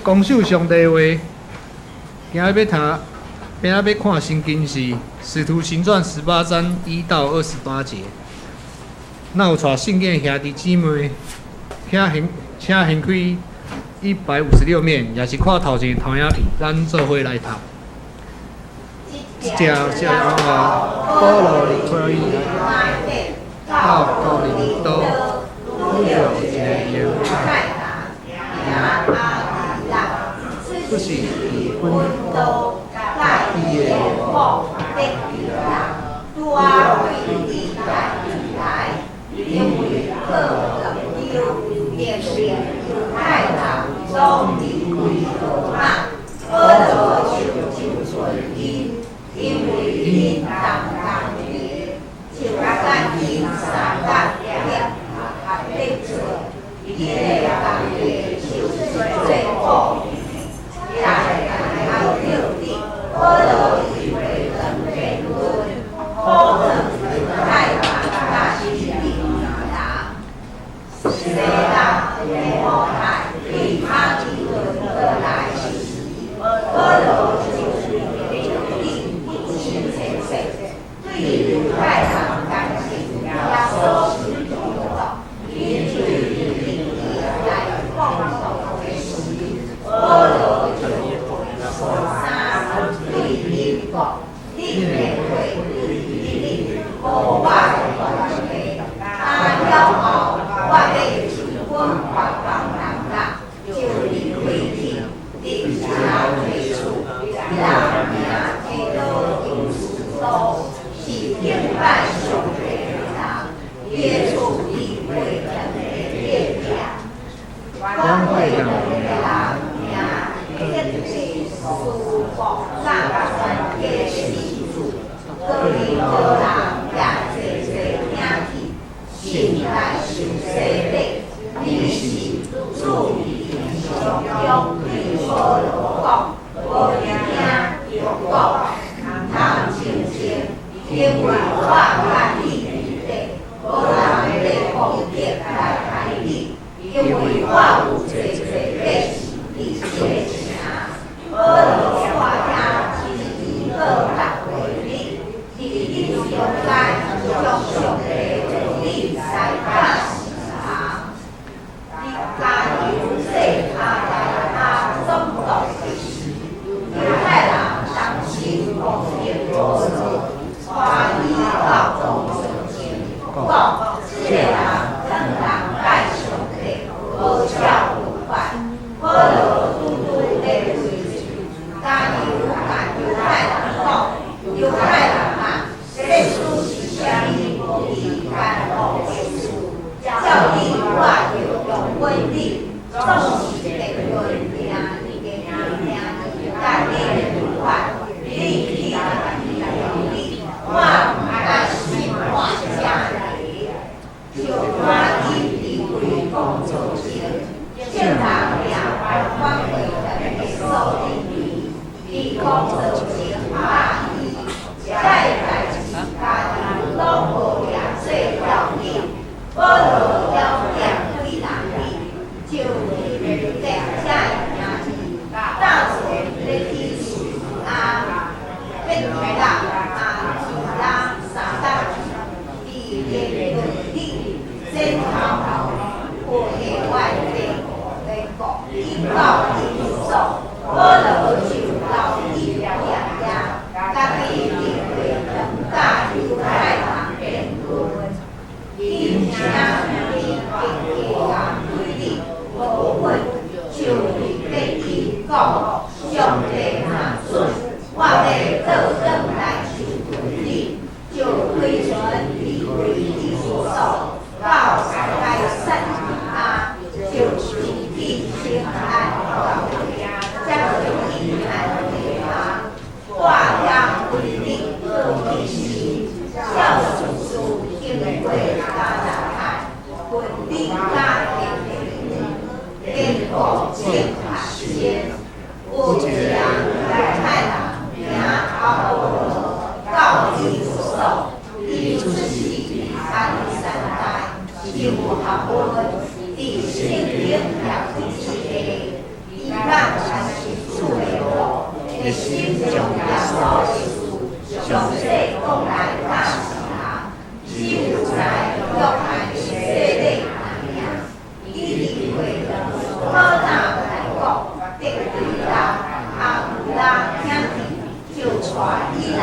公守上帝話，今日欲讀，今仔欲看聖經是《使徒行傳》18章1到28節。若有帶聖經的兄弟姊妹，請掀開156面，抑是看頭前投影片，咱做伙來讀。這這啊，保羅離開到哥林多，拄著一个猶太人，名亞居拉，出世佇本都，佮伊的某百基拉，拄仔對意大利來，因為靠劭丟命令猶太人攏離開羅馬，保羅就求問𪜶，因為𪜶同同日，就佮𪜶三工聯合得做，伊的工作就是做布。在後日，保羅佇會堂辯論，苦勸猶太人佮希利尼人。西拉、提摩太對馬其頓過來時，保羅就伫頂親切說，對猶太人堅信耶穌是基督，𪜶對伊來控訴的時，保羅就脫衫對𪜶講：恁的血對恁，無我的關係。啊了後，我欲受阮外邦人啦，就離開去，並且提出伊人名提多猶斯都，是敬拜上帝的人，伊的厝佇會堂的隔壁。管會堂的人名克里斯波佮全家信主，哥林多人也濟濟聽去，信來受洗禮。爾時主佇異象中對保羅講：無驚，著講，毋通靜靜，因為我佮你佇咧，無人欲攻擊來害你，因為我有濟濟百姓佇這个城。保羅蹛遐一直到六月日，佇恁中間將上帝的話語來教示人。佇加流細亞該亞總督的時，猶太人同心攻擊保羅，帶伊到公座前，講：這个人勸人拜上帝，無照律法。保羅拄拄咧開喙，加流共猶太人講：猶太人啊，這事是啥物無比艱苦的事？照你我著用本理，總是辯論聽聽佮恁律法，恁去家己料理，我毋愛審判這个，就趕緊離開公座前，眾人掠管會堂的所在去，佇公座前拍伊。這个代誌加流攏無掠做要緊。保羅枵點幾人去，就認得這个名字，搭船欲去敘利亞、百基拉、亞居拉三工去，佇言論裡轉頭破壞的國，引到以弗所，保羅就留佇遐，家己佇會堂佮猶太人辯論。𪜶聽伊結結對你無份，就對伊講：上帝若准，我欲倒轉來受訓你。就開船離開以弗所，到該撒利亞，就去聖安教會，才轉去安提阿。蹛遐幾日閣去時，照順序經過加拉太、腓呂加的堅固眾學生。有一个猶太人名阿波羅，到以弗所，伊出世佇亞歷山大，受學問，佇聖經業一個。伊咱相信主的路，熱心將耶穌的事詳細講來教示人。只有在約翰的洗禮爾爾，伊佇會堂可納來講，得對人亞居拉兄弟就帶伊來，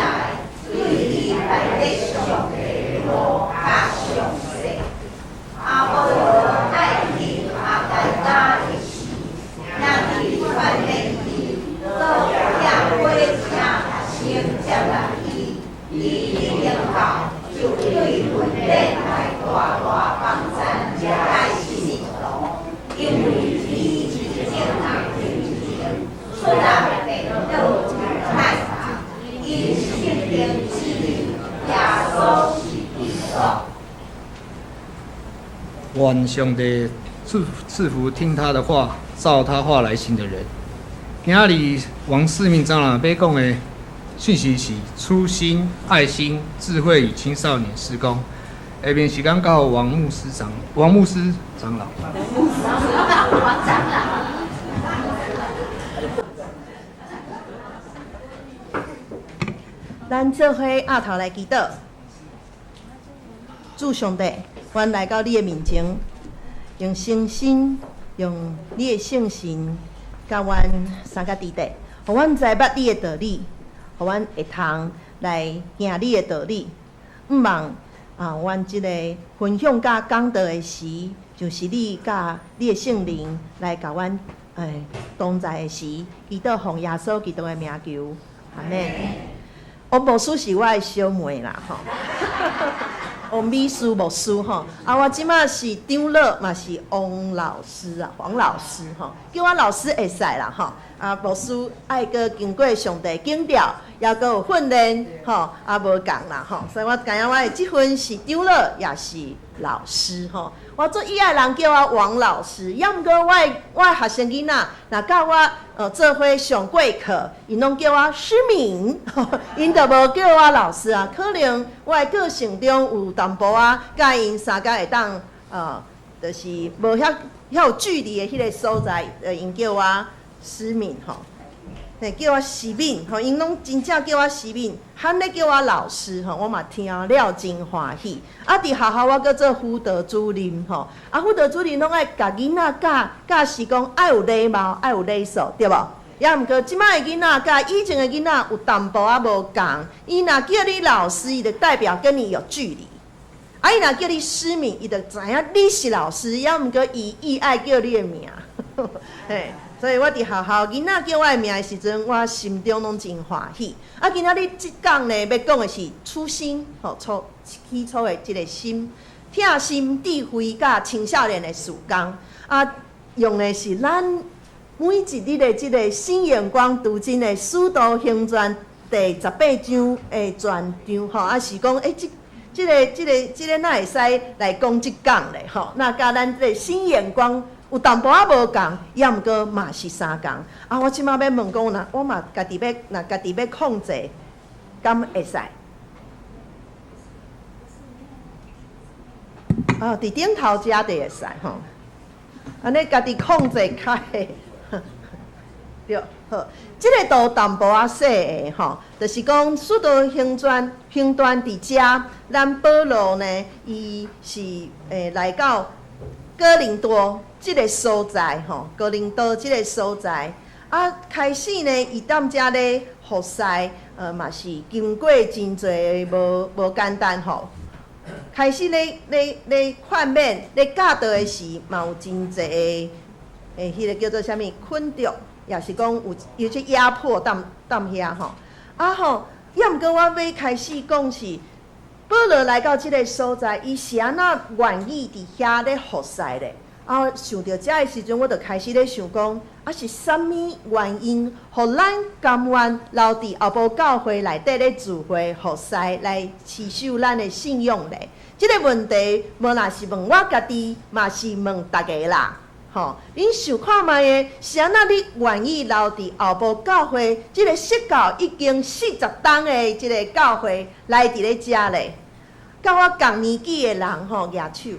對伊擺咧上帝的路較詳細。阿波羅愛去亞該亞的時，兄弟勸勉伊，閣拆火車學生接來伊，伊一經到，就對訓練來大大幫贊遮的信徒，因為伊真正人認真，出力傳道猶太人，𪜶聖經指明耶穌是基督。願上帝賜福聽他的話、照他話來行的人。今仔日王世明長老欲講的訊息是初心、愛心、智慧與青少年事工。下面時間交予王牧師長老。王長老。咱做伙徛頭來祈禱，主上帝，阮來到你的面前，用誠心，用你的聖神，佮阮相佮佇底，予阮知捌你的道理，予阮會通來行你的道理。毋望啊，阮這个分享佮講道的時，就是你佮你的聖靈來共阮同在的時，祈禱奉耶穌基督的名求，阿們。王牧師是我的小妹啦，吼。王美書牧師吼，啊，我這馬是長老，嘛是王老師啊，黃老師吼，叫我老師會使啦吼。啊，牧師愛閣經過上帝檢調，抑閣有訓練吼，啊無仝啦吼，所以我感覺我的這份是長老，也是老師吼。我足喜愛人叫我王老師，抑毋過我的學生囡仔，若佮我做伙上過課，𪜶攏叫我詩敏，𪜶就無叫我老師啊。可能我的個性中有淡薄仔，佮𪜶相共會當就是無遐有距離的彼个所在，𪜶叫我詩敏吼，嘿，叫我詩敏吼，𪜶攏真正叫我詩敏，喊咧叫我老師吼，我嘛聽了真歡喜。啊，佇學校我閣做輔導主任吼，啊，輔導主任攏愛共囡仔教教是講愛有禮貌，愛有禮數，對無？抑毋過這擺的囡仔佮以前的囡仔有淡薄仔無仝，伊若叫你老師，伊就代表跟你有距離；啊，伊若叫你詩敏，伊就知影你是老師，抑毋過伊伊愛叫你的名，嘿。所以我佇學校囡仔叫我的名的時陣，我心中攏真歡喜。啊，今仔日這講呢，欲講的是初心，吼，起初的這个心，疼心、智慧佮青少年的事工。啊，用的是咱每一日的這个新眼光讀經的《使徒行傳》第18章的全章，吼，啊是講，欸，這個哪會使來講這講咧？吼，那佮咱這个新眼光有淡薄仔無仝，抑毋過嘛是相仝。啊，我這馬欲問講，若我嘛家己欲，若家己欲控制，敢會使？哦，佇頂頭遮就會使吼。按呢家己控制較會，對，好。這个圖淡薄仔細的吼，就是講《使徒行傳》行傳佇遮，咱保羅呢，伊是來到哥林多這个所在吼，哥林多這个所在，啊，開始呢，伊踮遮咧服侍，嘛是經過真濟無簡單吼。開始咧勸勉、咧教導的時，嘛有真濟的，彼个叫做啥物困著，也是講有這壓迫踮遐吼。啊吼，抑毋過我欲開始講是，保羅來到這个所在，伊是按怎願意佇遐咧服侍咧？啊，想著這的時陣，我就開始咧想講，啊是啥物原因，予咱甘願留佇後埔教會內底咧聚會服侍，來持守咱的信仰咧？這个問題，無若是問我家己，嘛是問大家啦。吼，恁想看覓的，是按怎你願意留佇後埔教會這个設教已經40冬的這个教會來佇咧遮咧？佮我仝年紀的人吼，舉手。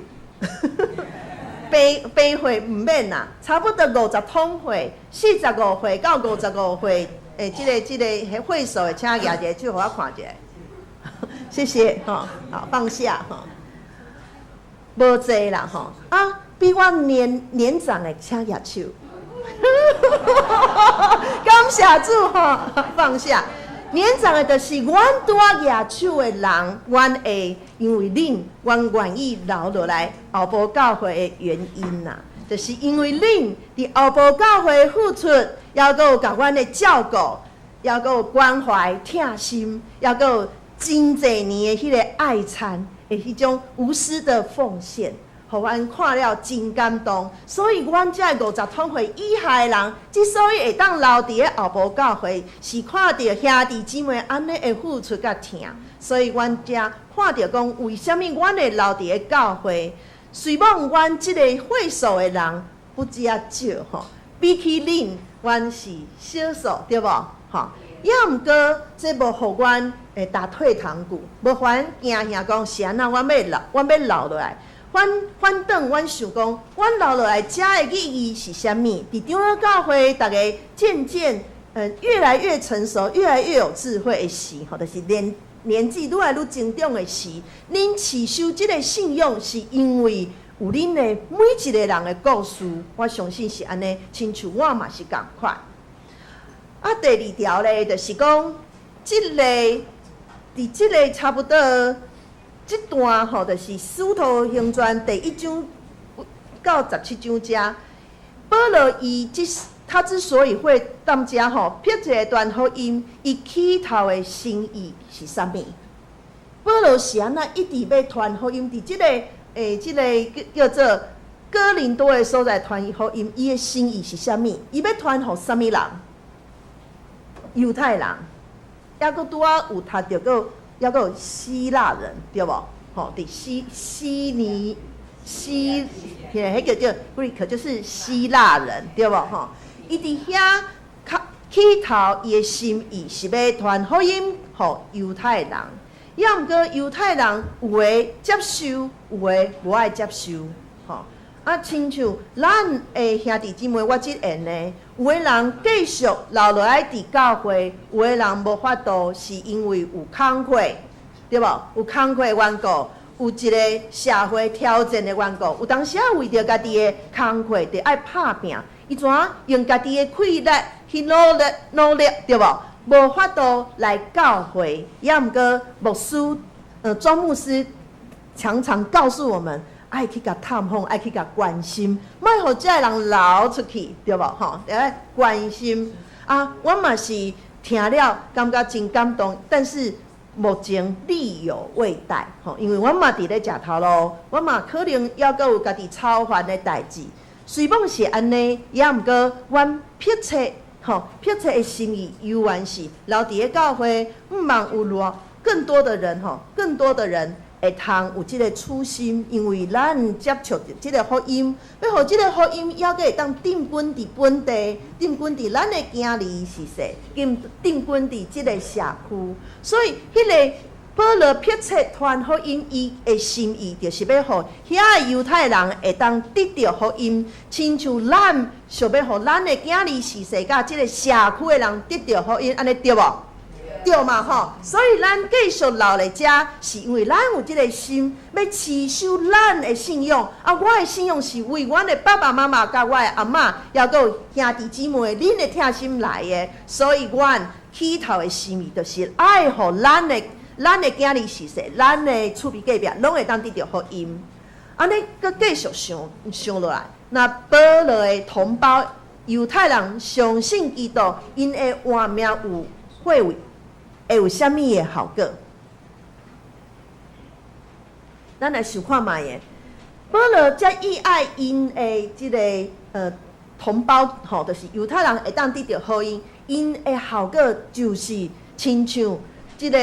八歲毋免啦，差不多50通歲，45歲到55歲，欸，這個彼歲數的，請舉一个手，予我看一下。謝謝吼，好放下吼，無濟啦吼，啊，比我年長的請舉手，感謝主吼，放下。年長的就是阮拄仔舉手的人，阮會因為恁，阮願意留落來後埔教會的原因啦，就是因為恁佇後埔教會付出，猶閣有共阮的照顧，猶閣有關懷、疼心，猶閣有真濟年的彼个愛餐的彼種無私的奉獻，予阮看了真感動。所以，阮這50通歲以下的人，之所以會當留佇咧後埔教會，是看著兄弟姊妹按呢的付出佮疼，所以阮才看著講，為啥物阮會留佇咧教會？雖罔阮這个歲數的人不止仔少吼，比起恁，阮是少數，對無？吼，抑毋過這無予阮會打退堂鼓，無予阮驚嚇講是按怎，阮欲留，阮欲留落來。反反轉，阮想講，阮留落來遮的意義是啥物？佇長老教會，逐家漸漸，越來越成熟，越來越有智慧的時，吼，就是年紀愈來愈增長的時，恁持守這个信仰，是因為有恁的每一個人的故事，我相信是按呢，親像我嘛是仝款。啊，第二條咧，就是講，這个佇這个差不多。這段吼，就是《使徒行傳》第一章到17章遮。保羅伊這他之所以會踮遮吼，迫切傳福音，伊起頭的心意是啥物？保羅是按怎一直欲傳福音？佇這个這个叫做哥林多的所在傳福音，伊的心意是啥物？伊欲傳予啥物人？猶太人，抑閣拄仔有讀著閣。抑閣有希臘人，對無？吼，佇希希尼希，彼個叫 Greek，就是希臘人，對無？吼，伊佇遐較起頭，伊的心意是欲傳福音予猶太人，抑毋過猶太人有的接受，有的無愛接受，吼。啊，親像咱的兄弟姊妹，我這緣呢，有的人繼續留落來佇教會，有的人無法度，是因為有工課，對無？有工課的緣故，有一個社會挑戰的緣故，有當時仔為著家己的工課，著愛拍拚，伊怎用家己的氣力去努力努力，對無？無法度來教會，抑毋過牧師，莊牧師常常告訴我們。愛去共探訪，愛去共關心，莫予這个人流出去，對無？吼，愛關心啊！我嘛是聽了，感覺真感動，但是目前力有未逮，吼，因為我嘛佇咧食頭路，我嘛可能猶閣有家己操煩的代誌。雖罔是按呢，抑毋過阮迫切，吼，迫切的心意猶原是留佇咧教會，毋望有偌更多的人，吼，更多的人。會通有這个初心，因為咱接觸著這个福音，欲予這个福音猶閣會當鎮根佇本地，鎮根佇咱的囝兒是說，兼鎮根佇這个社區。所以，彼个保羅迫切傳福音，伊的心意就是欲予遐个猶太人會當得著福音，親像咱想欲予咱的囝兒是說，佮這个社區的人得著福音，按呢對無？對嘛吼，所以咱繼續留咧遮，是因為咱有這个心，欲持守咱的信仰。啊，我的信仰是為阮的爸爸媽媽、佮我的阿嬤，抑閣有兄弟姊妹，恁的疼心來的。所以，阮起頭的心意就是愛予咱的囝兒是說，咱的厝邊隔壁，攏會當得著福音。按呢，閣繼續想想落來，若保羅的同胞猶太人相信基督，𪜶的活命有會有。會有啥物的效果？咱來想看覓的。保羅遮意愛𪜶的這个同胞，吼，就是猶太人會當得著福音，𪜶的效果就是親像這个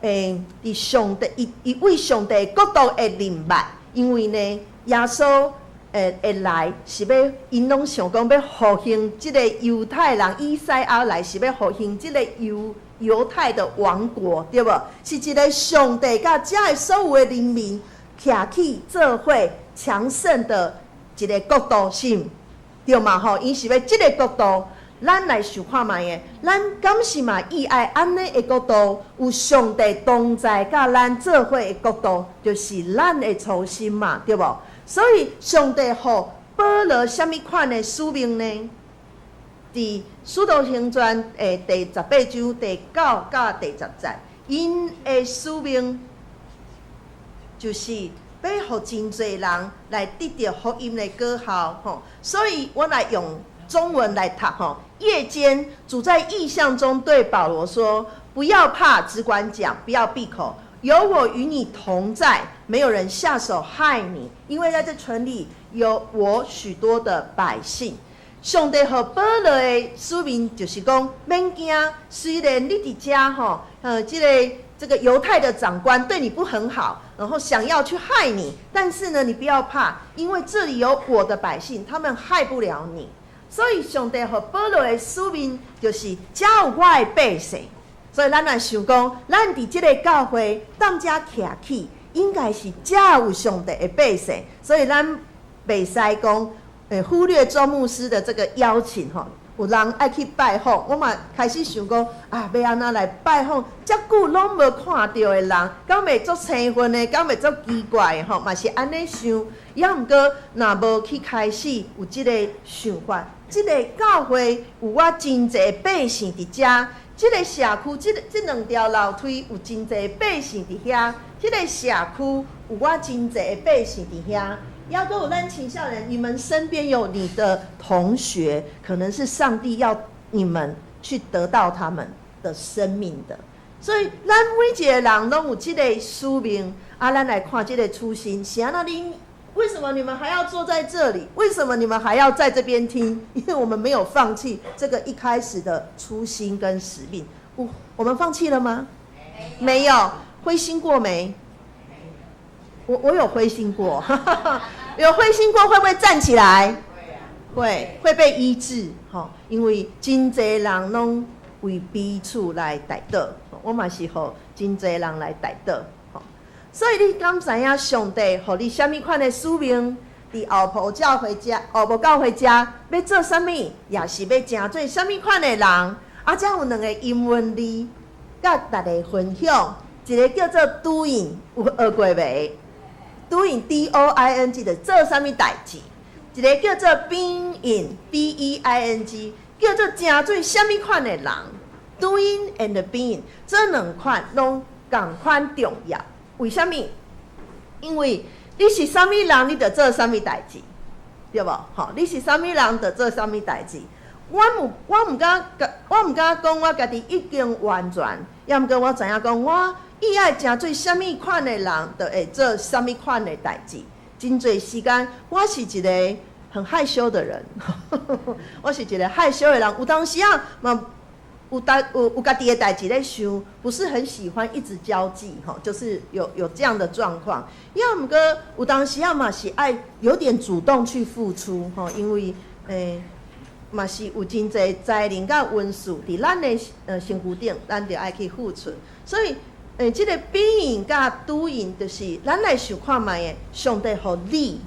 佇上帝，伊伊為上帝國度的認捌，因為呢，耶穌會來是欲，𪜶攏想講欲復興這個猶太人，以賽亞來是欲復興這個猶太的王國，對無？是一个上帝佮遮的所有的人民徛起做伙強盛的一个國度，是毋？對嘛吼？𪜶是欲這个國度，咱來想看覓的，咱敢是嘛意愛按呢的國度，有上帝同在佮咱做伙的國度，就是咱的初心嘛，對無？所以上帝予保羅啥物款的使命呢？佇《使徒行傳》的第18章第9到第10節，𪜶的使命就是欲予真濟人來得著福音的果效，吼。所以我來用中文來讀，吼。夜間，主在異象中對保羅說：“不要怕，只管講，不要閉口，有我與你同在，沒有人下手害你，因為在這城裡有我許多的百姓。”上帝予保羅的使命就是講，免驚，雖然你佇遮吼，這個猶太的長官對你不很好，然後想要去害你，但是呢，你不要怕，因為這裡有我的百姓，他們害不了你。所以上帝予保羅的使命就是遮有我的百姓，所以咱來想講，咱佇這个教會當遮徛起，應該是遮有上帝的百姓，所以咱袂使講，忽略莊牧師的這個邀請吼，有人愛去拜訪，我嘛開始想講啊，欲按怎來拜訪？遮久攏無看著的人，敢會足生分的，敢會足奇怪的吼，嘛是按呢想。抑毋過，若無去開始有這個想法，這个教會有我真濟百姓佇遮，這个社區，這兩條樓梯有真濟百姓佇遐，這个社區有我真濟百姓佇遐。抑閣有咱青少年，你們身邊有你的同學，可能是上帝要你們去得到他們的生命的。所以，咱每一個人攏有這个使命。啊，咱來看這个初心，是按怎恁為什麼你們還要坐在這裡？為什麼你們還要在這邊聽？因為我們沒有放棄這個一開始的初心跟使命。我們放棄了嗎？沒有。灰心過沒？我有灰心過，有灰心過會不會站起來？會，會被醫治。吼，因為真濟人攏為彼此來代禱，我嘛是予真濟人來代禱。吼，所以你敢知影上帝予你啥物款的使命？佇後埔教會遮，後埔教會遮欲做啥物？也是欲成做啥物款的人？啊，遮有兩个英文字，佮大家分享。一个叫做 doing，有學過未？doing D O I N G 的做啥物代誌？一个叫做 being B E I N G，叫做成做啥物款的人？doing and being 這兩款攏仝款重要。為啥物？因為你是啥物人，你就做啥物代誌，對無？吼，你是啥物人，就做啥物代誌。我毋敢講我家己已經完全，抑毋過我知影講，我意愛成做啥物款的人，就會做啥物款的代誌。真濟時間，我是一個很害羞的人，我是一個害羞的人。有當時啊，嘛有當有有家己的代誌咧想，不是很喜歡一直交際，吼，就是有這樣的狀況。抑毋過有當時啊嘛是愛有點主動去付出，吼，因為嘛是有真濟災難佮恩賜佇咱的身軀頂，咱就愛去付出。所以，這个 being 佮 doing 就是咱來想看覓的，上帝予你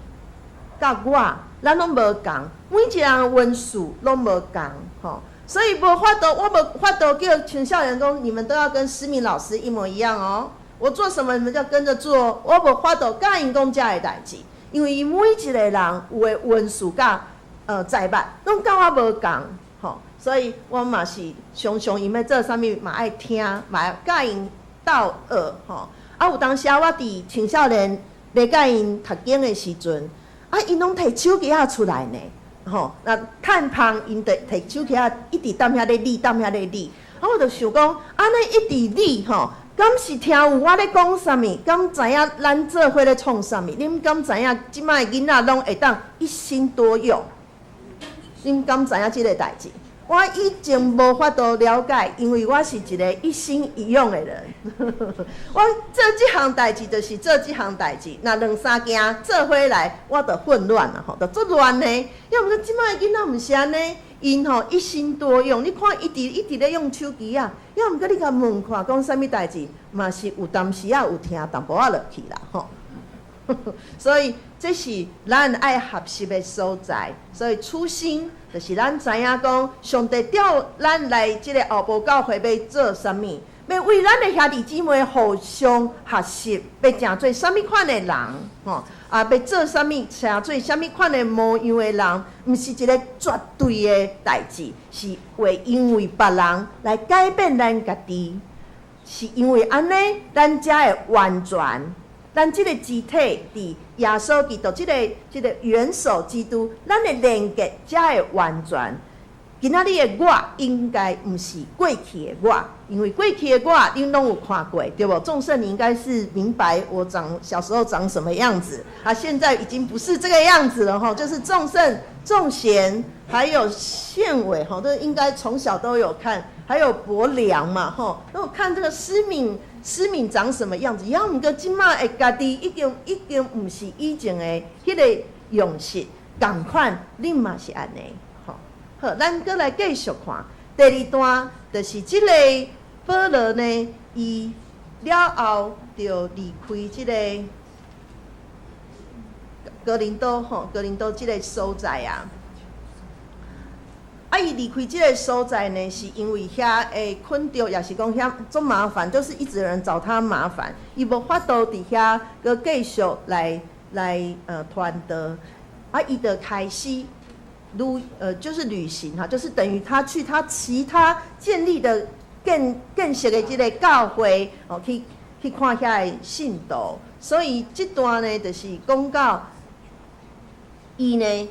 佮我，咱攏無仝，每一個人恩賜攏無仝，吼。所以無法度，我無法度叫青少年講，你們都要跟思敏老師一模一樣哦。我做什麼，你們就要跟着做。我無法度教𪜶講這个代誌，因為伊每一個人有的恩賜佮財物，攏佮我無仝，吼。所以我嘛是常常𪜶欲做啥物嘛愛聽，嘛愛佮𪜶鬥學，吼。啊，有當時啊，我佇青少年咧佮𪜶讀經的時陣，啊，𪜶攏提手機仔出來呢。吼，那探旁𪜶就提手機仔一直踮遐咧理，踮遐咧理。啊，我就想講，按呢一直理吼，敢是聽有我咧講啥物？敢知影咱做伙咧創啥物？恁敢知影這擺囡仔攏會當一心多用？恁敢知影這个代誌？我以前無法度了解，因為我是一個一心一用的人。我做這項代誌就是做這項代誌，若兩三件做伙來，我就混亂啦，吼，就足亂呢。抑毋過這擺囡仔毋是按呢，𪜶吼一心多用。你看一直一直咧用手機仔，抑毋過你共問看講啥物代誌，嘛是有當時仔有聽淡薄仔落去啦，吼。所以這是咱愛學習的所在。所以初心就是咱知影講，上帝調咱來這个後埔教會欲做啥物，欲為咱的兄弟姊妹互相學習，欲成做啥物款的人，吼啊，欲做啥物，成做啥物款的模樣的人，毋是一个絕對的代誌，是會因為別人來改變咱家己，是因為按呢，咱才會完全。咱這个肢體佇耶穌基督這个這个元首基督，咱的連結才會完全。今仔日的我應該毋是過去的我，因為過去的我恁攏有看過，對無？眾聖你應該是明白我長小時候長什麼樣子啊，現在已經不是這個樣子了吼，就是眾聖、眾賢，還有憲偉吼，都應該從小都有看，還有伯良嘛吼，都有看這個詩敏。詩敏長什麼樣子？猶毋過這馬的家己已經已經毋是以前的彼個樣式，仝款，恁嘛是按呢，吼。好，咱閣來繼續看第二段，就是這个保羅呢，伊了後就離開這个哥林多吼，哥林多這个所在啊。啊！伊離開這个所在呢，是因為遐會困著，也是講遐足麻煩，就是一直有人找他麻煩，伊無法度佇遐閣繼續來來傳道。啊！伊就開始旅就是旅行哈，就是等於他去他其他建立的建建設的這个教會哦，去去看遐的信徒。所以這段呢，就是講到伊呢。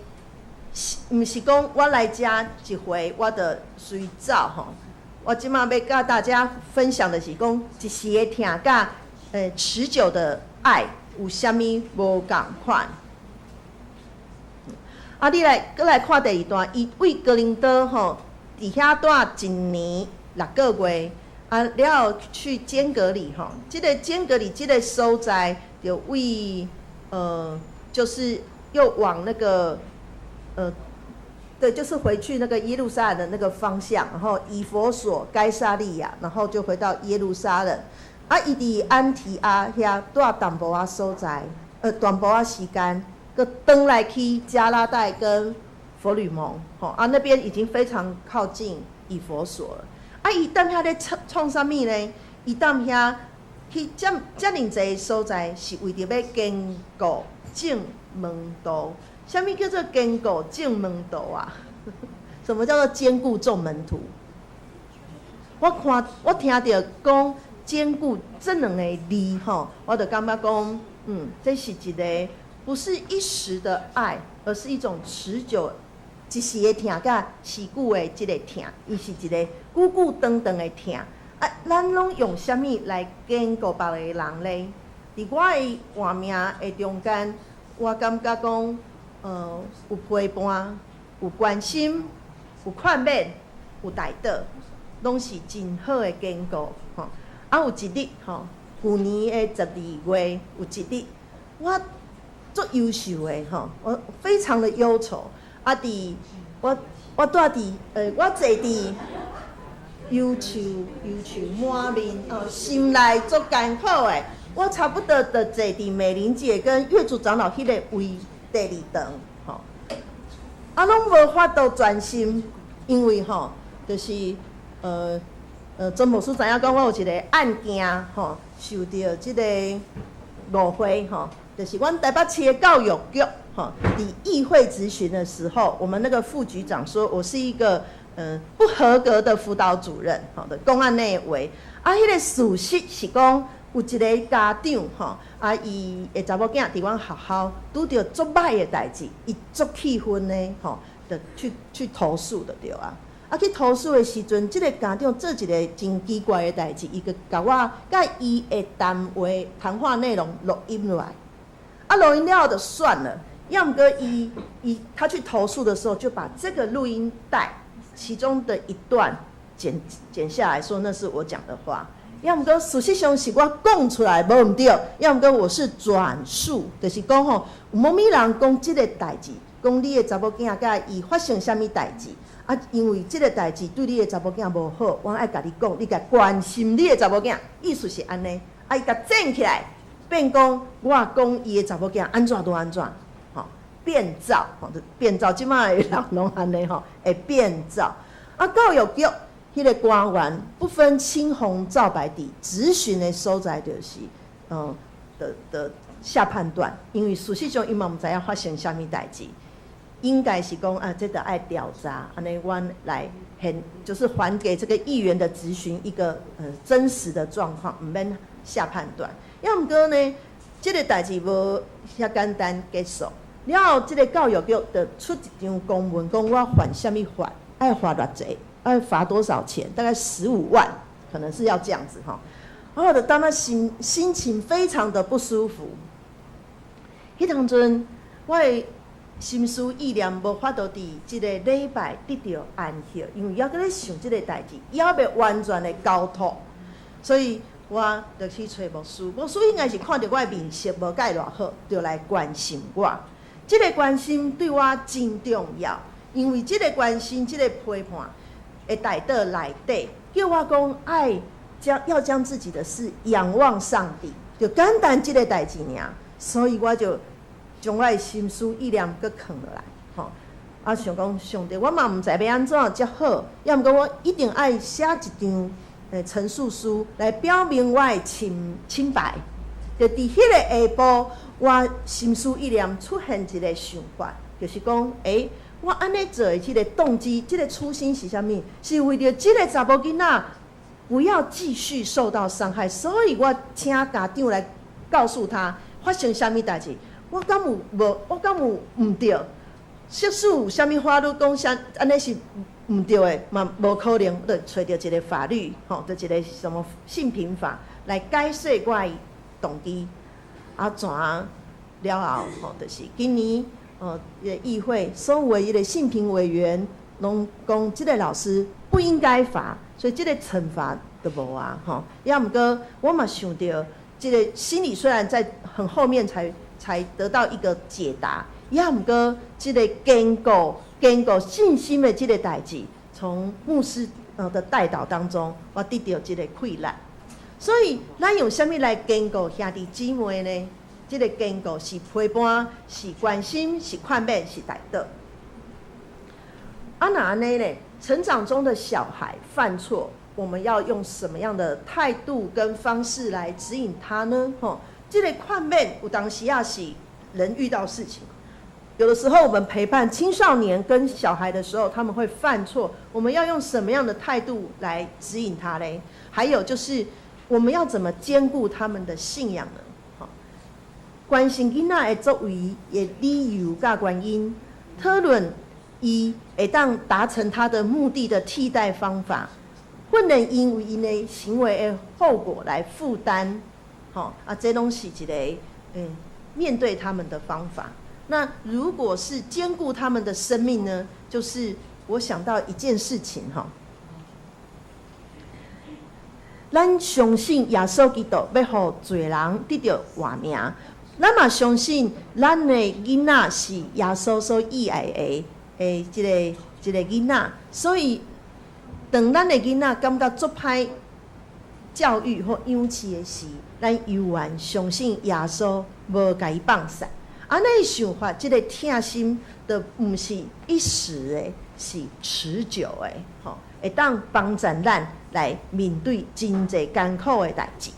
毋是講我來遮一回，我就隨走吼。我這馬欲佮大家分享的是講一時的疼佮持久的愛有啥物無仝款？啊，你來閣來看第二段，伊對哥林多吼，佇遐蹛一年六個月，啊了後去堅革哩吼，這个堅革哩這个所在就為就是又往那個。對，就是回去那個耶路撒冷的那個方向，然後以弗所、該撒利亞，然後就回到耶路撒冷。啊，伊佇安提阿遐蹛淡薄仔所在，淡薄仔時間，閣轉來去加拉太跟弗呂蒙，吼啊，那邊已經非常靠近以弗所了。啊，伊踮遐咧創創啥物呢？伊踮遐去遮遮爾濟所在，是為著欲堅固眾門徒。啥物叫做堅固眾門徒啊？什麼叫做堅固眾門徒？我看我聽著講堅固這兩個字吼，我就感覺講，這是一個不是一時的愛，而是一種持久一時的疼佮持久的這个疼，伊是一個久久長長的疼。啊，咱攏用啥物來堅固別個人咧？佇我的活命的中間，我感覺講，有陪伴，有關心，有勸勉，有代禱，攏是真好的堅固吼。啊，有一日吼，舊年的12月，有一日，我足憂愁的吼，我非常的憂愁。啊，佇我我蹛佇我坐佇憂愁憂愁滿面哦，心內足艱苦的。我差不多就坐佇美玲姐跟月祖長老彼個位第二頓吼，啊，攏無法度專心，因為吼，就是曾牧師知影講，我有一個案件吼，受著這個誤會吼，就是阮台北市的教育局吼，佇議會質詢的時候，我們那個副局長說我是一個不合格的輔導主任，吼，就講按呢話，啊，彼個事實是講。有一個家長吼，啊，伊的查某囝佇阮學校拄著足歹的代誌，伊足氣憤呢，吼，就去去投訴就對啊。啊，去投訴的時陣，這个家長做一个真奇怪的代誌，伊就共我佮伊的談話談話內容錄音落來。啊，錄音了後就算了，猶毋過伊伊他去投訴的時候，就把這個錄音帶其中的一段剪剪下來說，那是我講的話。猶毋過事實上是我講出來無毋對，猶毋過我是轉述，就是講吼，有啥物人講這个代誌，講你的查某囝佮伊發生啥物代誌，啊，因為這个代誌對你的查某囝無好，我愛共你講，你共關心你的查某囝，意思是按呢，啊，伊共剪起來，變講我講伊的查某囝按怎就按怎，吼，變造，吼，變造，這擺的人攏按呢吼，會變造。啊，教育局彼个官員不分青紅皂白佇質詢的所在，就是，的下判斷，因為事實上伊嘛毋知影發生啥物代誌，應該是講啊，這著愛調查，按呢阮來還就是還給這個議員的質詢一個真實的狀況，毋免下判斷。抑毋過呢，這个代誌無遐簡單結束。了後，這个教育局就出一張公文，講我犯啥物法，愛罰偌濟，愛罰多少錢？大概15萬，可能是要這樣子吼。然後就當他心情非常的不舒服。彼當陣，我的心思意念無法度佇這个禮拜得著安息，因為猶閣咧想這个代誌，猶未完全的交託，所以我就去揣牧師。牧師應該是看著我的面色無蓋偌好，就來關心我。這个關心對我真重要，因為這个關心、這个陪伴會帶到內底，叫我講愛將要將自己的事仰望上帝，就簡單這个代誌爾。所以我就將我的心思意念閣囥落來，吼。啊，想講上帝，我嘛毋知欲按怎才好，抑毋過我一定愛寫一張陳述書來表明我的清白。就佇彼個下晡，我心思意念出現一個想法，就是講，欸，我按呢做的這个動機，這个初心是啥物？是為著這个查某囡仔不要繼續受到傷害，所以我請家長來告訴他發生啥物代誌。我敢有無？我敢有毋對？即使有啥物法律講啥按呢是毋對的，嘛無可能，就揣著一个法律，吼，就一个什麼性平法來解釋我的動機。啊，怎了後，吼，就是今年，議會所有的彼个性平委員攏講，這个老師不應該罰，所以這個懲罰就無啊，吼。抑毋過，我嘛想著，這个心裡雖然在很後面才得到一個解答，抑毋過，這个堅固信心的這个代誌，從牧師的代禱當中，我得著這个氣力。所以，咱用啥物來堅固兄弟姊妹呢？這个堅固是陪伴，是關心，是勸勉，是代禱。啊，那按呢咧？成長中的小孩犯錯，我們要用什麼樣的態度跟方式來指引他呢？吼，這个勸勉有當時也是人遇到事情，有的時候我們陪伴青少年跟小孩的時候，他們會犯錯，我們要用什麼樣的態度來指引他嘞？還有就是，我們要怎麼堅固他們的信仰呢？吼，關心囡仔的作為的理由佮原因，討論伊會當達成他的目的的替代方法，訓練𪜶為𪜶的行為的後果來負擔，吼啊，這攏是一個面對他們的方法。那如果是堅固他們的生命呢？就是我想到一件事情哈，咱相信耶穌基督欲予罪人得著活命，咱嘛相信咱的囡仔是耶穌所意愛的這个囡仔，所以當咱的囡仔感覺足歹教育或養飼的時，咱猶原相信耶穌無共伊放散。按呢想法，這个疼心就毋是一時的，是持久的，吼，會當幫助咱來面對真濟艱苦的代誌。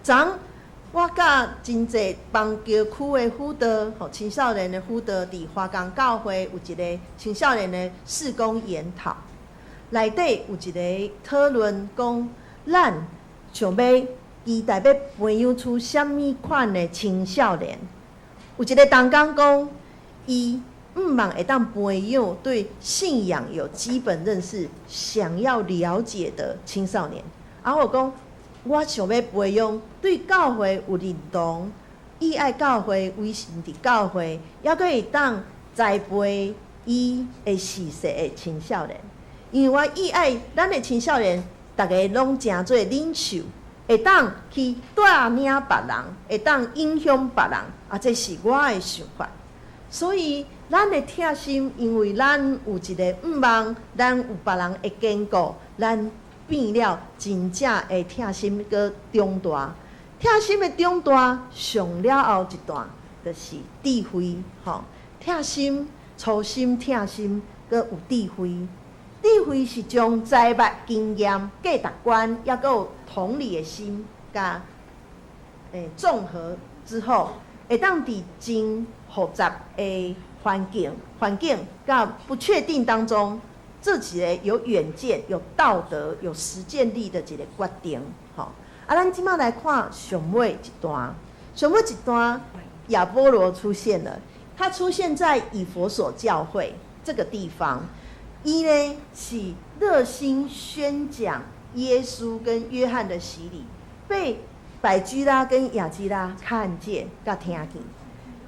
昨我佮真濟邦橋區的輔導，吼，青少年的輔導，佇華岡教會有一个青少年的事工研討，內底有一个討論講，咱想欲期待欲培養出啥物款的青少年？有一个同工講，伊向望會當培養對信仰有基本認識、想要了解的青少年。啊，我講，我想欲培養對教會有認同、意愛教會、委身佇教會，猶閣會當栽培伊的事實的青少年。因為我意愛咱的青少年，逐个攏成做領袖，會當去帶領別人，會當影響別人，啊，這是我的想法。所以，咱的疼心，因為咱有一个向望，咱有別人的堅固，咱變了真正的疼心閣長大。疼心的長大上了後一段，就是智慧，吼。疼心、粗心、疼心，閣有智慧。智慧是將知捌經驗、價值觀，抑閣有同理的心，佮綜合之後，會當佇真複雜的環境佮不確定當中，做一个有遠見、有道德、有實踐力的一个決定，吼。啊，咱這馬來看上尾一段，上尾一段亞波羅出現了，他出現在以弗所教會這個地方，伊呢是熱心宣講耶穌跟約翰的洗禮，被百基拉跟亞居拉看見、佮聽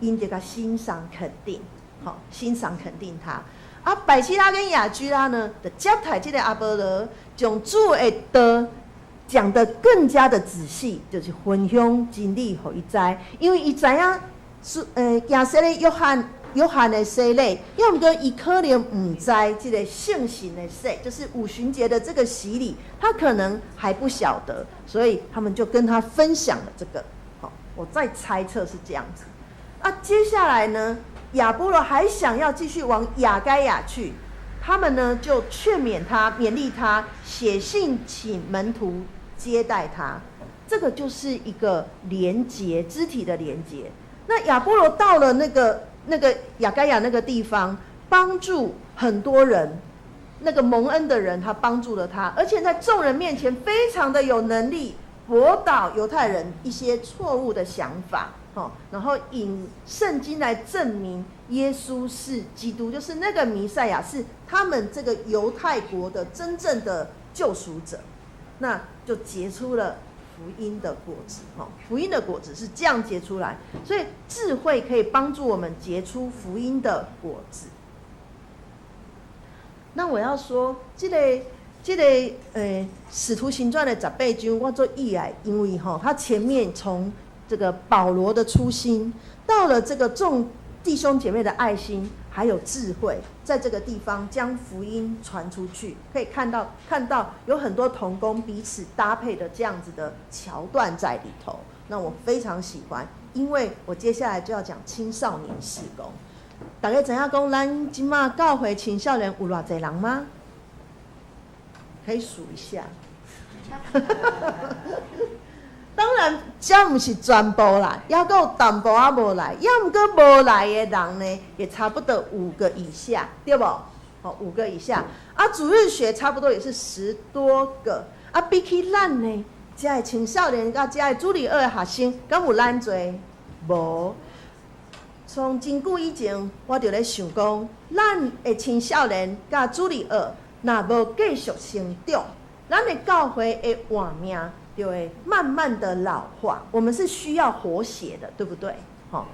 見，𪜶就共欣賞肯定，好，欣賞肯定他。啊，百基拉跟亞居拉呢，就接待這個亞波羅，將主的道講得更加的仔細，就是分享真理予伊知，因為伊知影是行洗禮約翰的洗禮，抑毋過伊可能毋知這个聖神的洗，就是五旬節的這個洗禮，他可能還不曉得，所以他們就跟他分享了這個。好，我在猜測是這樣子。啊，接下來呢，亞波羅還想要繼續往亞該亞去，他們呢就勸勉他、勉勵他，寫信請門徒接待他。這個就是一個連結，肢體的連結。那亞波羅到了那個亞該亞那個地方，幫助很多人，那個蒙恩的人，他幫助了他，而且在眾人面前非常的有能力駁倒猶太人一些錯誤的想法，然後引聖經來證明耶穌是基督，就是那個彌賽亞，是他們這個猶太國的真正的救贖者，那就結出了福音的果子，福音的果子是這樣結出來，所以智慧可以幫助我們結出福音的果子。那我要說，這個使徒行傳的18章，我足意愛，因為吼，他前面從這個保羅的初心，到了這個眾弟兄姐妹的愛心，還有智慧，在這個地方將福音傳出去，可以看到有很多同工彼此搭配的這樣子的橋段在裡頭。那我非常喜歡，因為我接下來就要講青少年事工。大家知影講，咱這馬教會青少年有偌濟人嗎？可以數一下。當然，這毋是全部啦，抑閣有淡薄仔無來，抑毋過無來的人呢，也差不多五個以下，對無？好，五個以下。啊，主日學差不多也是10多個。啊，比起咱呢，遮的青少年佮遮的主日學的學生，敢有咱濟？無。從真久以前，我就咧想講，咱的青少年佮主日學，若無繼續成長，咱的教會會活命就會慢慢的老化。我們是需要活血的，對不對？吼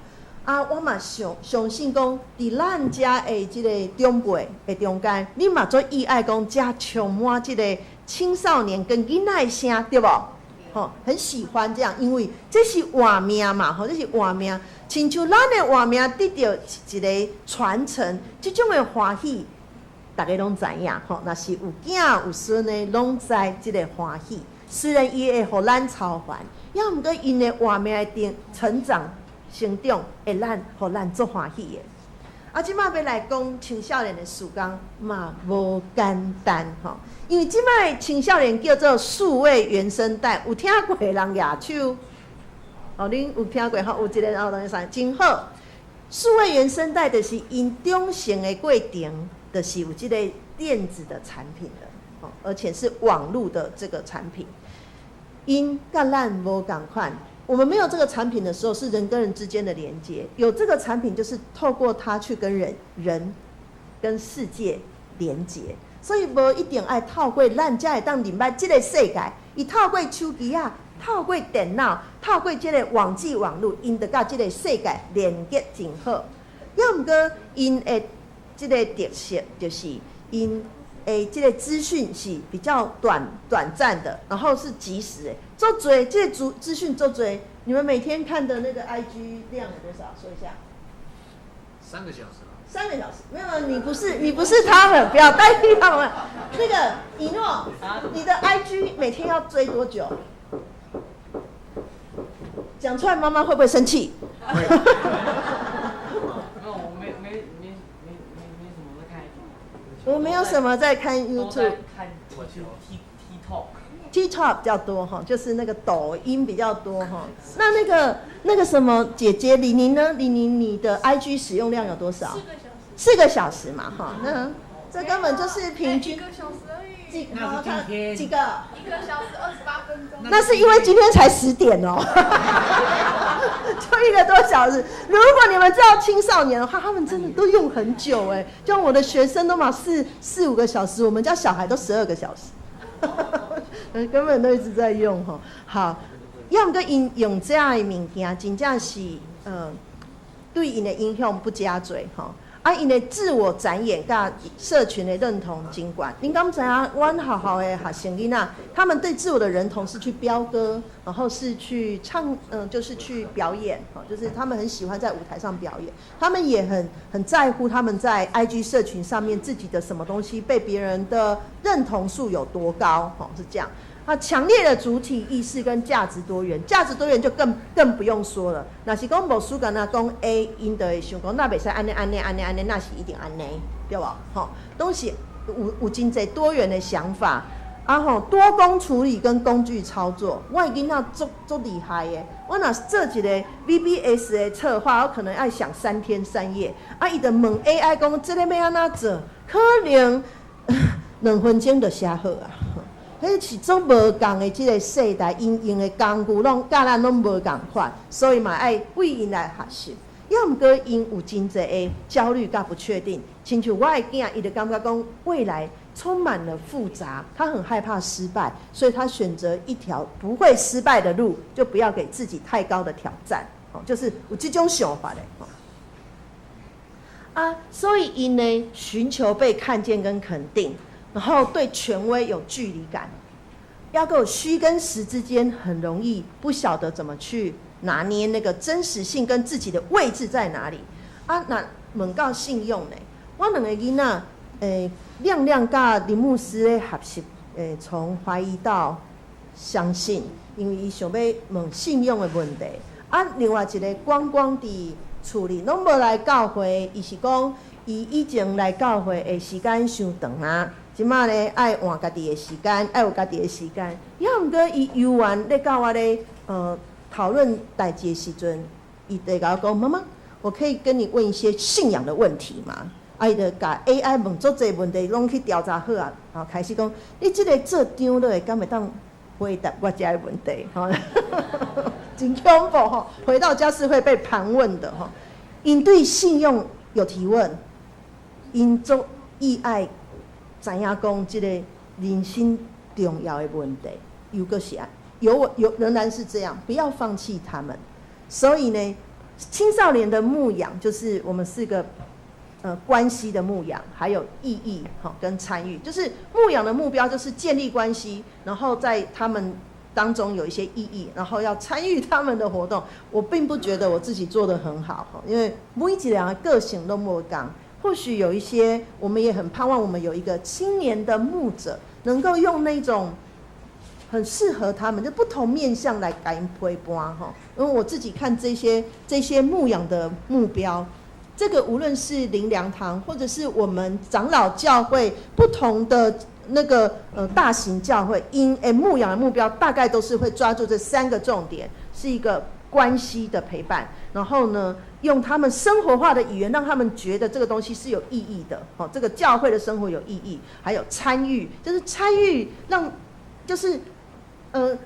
啊，我嘛相信講，佇咱遮的這个長輩的中間，你嘛足意愛講，遮充滿這个青少年跟囡仔的聲，對無？吼，很喜歡這樣，因為這是活命嘛，吼，這是活命。親像咱的活命得著一个傳承，這種的歡喜，大家攏知影，吼，若是有囝有孫的，攏知這个歡喜。雖然伊會予咱操煩，抑毋過𪜶的活命的成長、成長，會咱予咱足歡喜的。啊，這馬欲來講青少年的事工嘛無簡單吼，因為這馬青少年叫做數位原生代，有聽過的人舉手？哦，恁有聽過吼？有一个哦，兩三，真好。數位原生代就是𪜶長成的過程，就是有這个電子的產品的，而且是網路的這個產品。𪜶佮咱無仝款，我們沒有這個產品的時候，是人跟人之間的連接；有這個產品，就是透過它去跟人、人跟世界連接。所以無一定愛透過咱才會當明白這个世界。伊透過手機仔，透過電腦，透過這个網際網路，𪜶就佮這个世界連結真好。抑毋過𪜶的這个特色就是𪜶的這个資訊是比較短暫的，然後是即時的。足濟這个資訊足濟，你們每天看的那個 IG 量有多少？說一下。 3個小時。 3個小時，沒有，你不是他們，不要代替他們。那個以諾，你的 IG 每天要追多久？讲出来妈妈会不会生气？会。没有，我没没没没没没什么在看。我没有什么在看 YouTube。看 TikTok。 TikTok 比较多哈，就是那个抖音比较多哈。那个什么姐姐李宁呢？李宁，你的 IG 使用量有多少？四个小时。 4个小时嘛哈，那这根本就是平均。一个小时而已。几？那是今天。几个？ 1个小时28分钟。那是因为今天才10点哦，就1个多小时。如果你们知道青少年的话，他们真的都用很久哎，像我的学生都嘛四五个小时，我们家小孩都12个小时，根本都一直在用吼。好，犹毋过𪜶用这的物件，真正是对𪜶的影响不加濟吼。啊，𪜶的自我展演佮社群的认同真悬。恁敢知影？阮学校的学生囡仔，他们对自我的认同是去飙歌，然后是去唱，就是去表演，吼，就是他们很喜欢在舞台上表演。他们也很在乎他们在 IG 社群上面自己的什么东西被别人的认同数有多高，吼，是这样。啊，强烈的主体意识跟价值多元，价值多元就更不用说了。若是讲牧师敢若讲 A，𪜶就会想讲，那袂使按呢按呢按呢按呢，那是一定按呢，对无？吼，拢是有真济多元的想法，啊吼，多工处理跟工具操作，我的囡仔足足厉害的。我若做一个 VBS 的策划，我可能爱想3天3夜。啊，伊就问 AI 讲，这个欲按怎做？可能2分钟就写好啊。彼是足无仝的这个世代，𪜶用的工具拢佮咱拢无仝款，所以嘛爱为𪜶来学习。犹毋过𪜶有真济的焦虑佮不确定，亲像我的囝，伊就感觉讲未来充满了复杂，他很害怕失败，所以他选择一条不会失败的路，就不要给自己太高的挑战。哦，就是有这种想法的。啊，所以𪜶呢，寻求被看见跟肯定，然后对权威有距离感，犹阁有虚跟实之间很容易不晓得怎么去拿捏那个真实性跟自己的位置在哪里。啊，若问到信用呢？我两个囡仔，亮亮佮林牧师咧学习，从怀疑到相信，因为伊想欲问信用的问题。啊，另外一个光光伫厝里拢无来教会，伊是讲伊以前来教会的时间伤长啊。这马咧爱换家己的时间，爱有家己的时间。犹毋过伊犹原咧佮我咧讨论代志的时阵，伊就共我讲：“妈妈，我可以跟你问一些信仰的问题吗？”啊，伊就共 AI 问足济问题，拢去调查好啊，吼，开始讲：“你这个做长老的，敢会当回答我这个问题？”吼，真恐怖吼！回到家是会被盘问的吼。𪜶对信用有提问，𪜶足意爱知影讲这个人生重要的问题，犹阁是爱，有有仍然是这样，不要放弃他们。所以呢，青少年的牧养就是我们四个关系的牧养，还有意义哈跟参与，就是牧养的目标就是建立关系，然后在他们当中有一些意义，然后要参与他们的活动。我并不觉得我自己做得很好哈，因为每一个人的个性拢无仝。或许有一些，我们也很盼望我们有一个青年的牧者，能够用那种很适合他们，就不同面向来共𪜶陪伴哈。因为我自己看这些牧养的目标，这个无论是灵粮堂，或者是我们长老教会不同的那个大型教会，𪜶牧养的目标大概都是会抓住这三个重点，是一个关系的陪伴，然后呢，用他们生活化的语言，让他们觉得这个东西是有意义的，哦，这个教会的生活有意义，还有参与，就是参与，让，就是，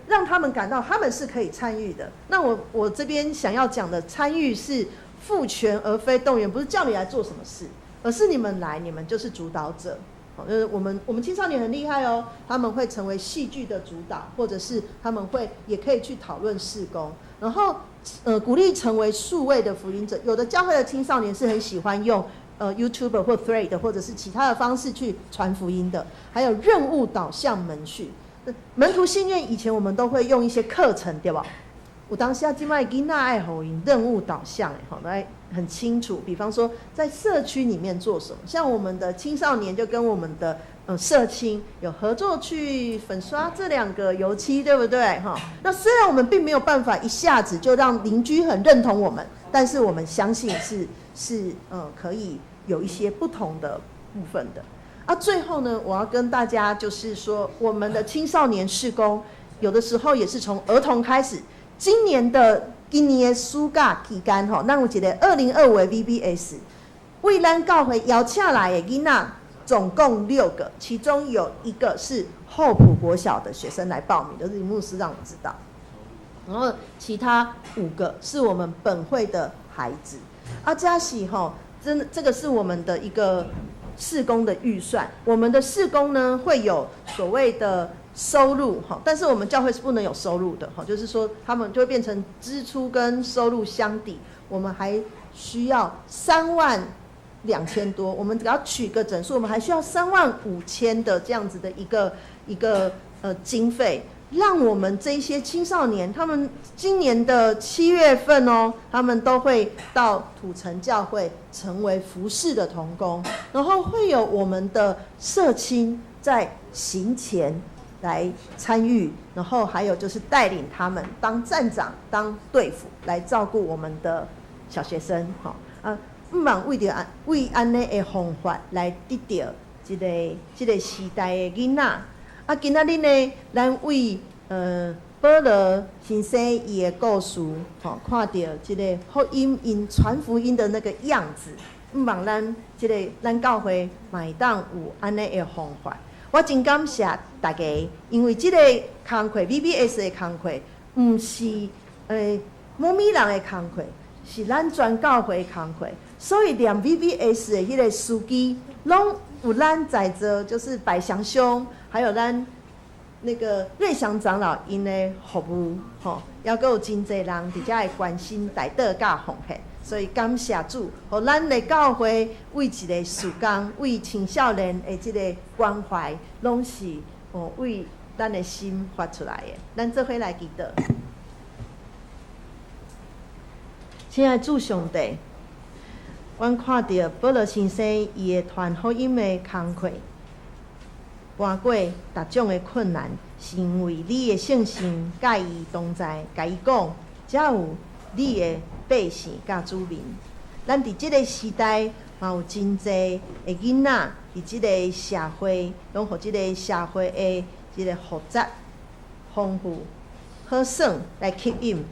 让他们感到他们是可以参与的。那我这边想要讲的参与是赋权而非动员，不是叫你来做什么事，而是你们来，你们就是主导者。好，就是我们青少年很厉害哦，他们会成为戏剧的主导，或者是他们会也可以去讨论事工，然后鼓励成为数位的福音者。有的教会的青少年是很喜欢用YouTuber 或 Thread 或者是其他的方式去传福音的。还有任务导向门训，门徒训练以前我们都会用一些课程，对吧？有當時啊，這擺囡仔愛予𪜶任務導向的吼，來很清楚。比方說，在社區裡面做什麼，像我們的青少年就跟我們的社青有合作去粉刷這兩個油漆，對不對？哈，那雖然我們並沒有辦法一下子就讓鄰居很認同我們，但是我們相信是可以有一些不同的部分的。啊，最後呢，我要跟大家就是說，我們的青少年事工有的時候也是從兒童開始。今年的暑假期間吼，咱有一個2025的 VBS，為咱教會邀請來的囡仔總共六個，其中有一個是後埔國小的學生來報名，就是牧師讓我知道。然後其他五個是我們本會的孩子。啊，這是吼，真的這個是我們的一個事工的預算。我們的事工呢，會有所謂的收入哈，但是我們教會是不能有收入的哈，就是說他們就會變成支出跟收入相抵，我們還需要3萬2千多，我們只要取個整數，我們還需要3萬5千的這樣子的一個經費，讓我們這些青少年，他們今年的7月份哦，他們都會到土城教會成為服侍的同工，然後會有我們的社青在行前來參與，然後還有就是帶領他們當站長、當隊輔來照顧我們的小學生，吼啊，毋望為著按為按呢的方法來得著這個時代的囡仔。啊，今仔日呢，咱為保羅先生伊的故事，吼，看著這個福音𪜶傳福音的那個樣子，毋望咱這個咱教會嘛會當有按呢的方法。我真感謝大家，因為這個工課 VBS 的工課，毋是某物人的工課，是咱全教會的工課。所以連 VBS 的彼個司機，攏有咱在座，就是百祥兄，還有咱那個瑞祥長老𪜶的服務，吼，猶閣有真濟人佇遮會關心代禱佮奉獻。所以感謝主，予咱的教會為一個事工，為青少年的這個關懷，攏是哦為咱的心發出來的。咱做伙來祈禱。親愛主上帝，阮看著保羅先生伊的傳福音的工課，搬過逐種的困難，是因為你的聖神佮伊同在，共伊講，才有你的百姓佮子民。咱佇這個時代嘛有真濟的囡仔佇這個社會，攏予這個社會的這個複雜、豐富、好耍來吸引。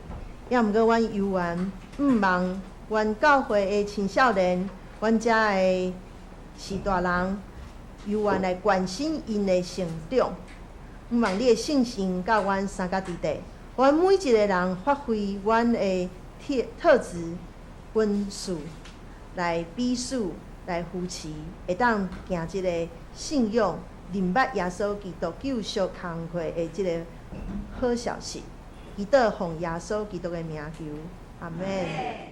抑毋過，阮猶原毋望阮教會的青少年，阮遮的序大人，猶原來關心𪜶的成長。毋望你的聖神佮阮相佮佇咧，阮每一個人發揮阮的特質、恩賜，來彼此來扶持，會當行這個信仰，認捌耶穌基督救贖工課的這個好消息。祈禱奉耶穌基督的名求，阿們。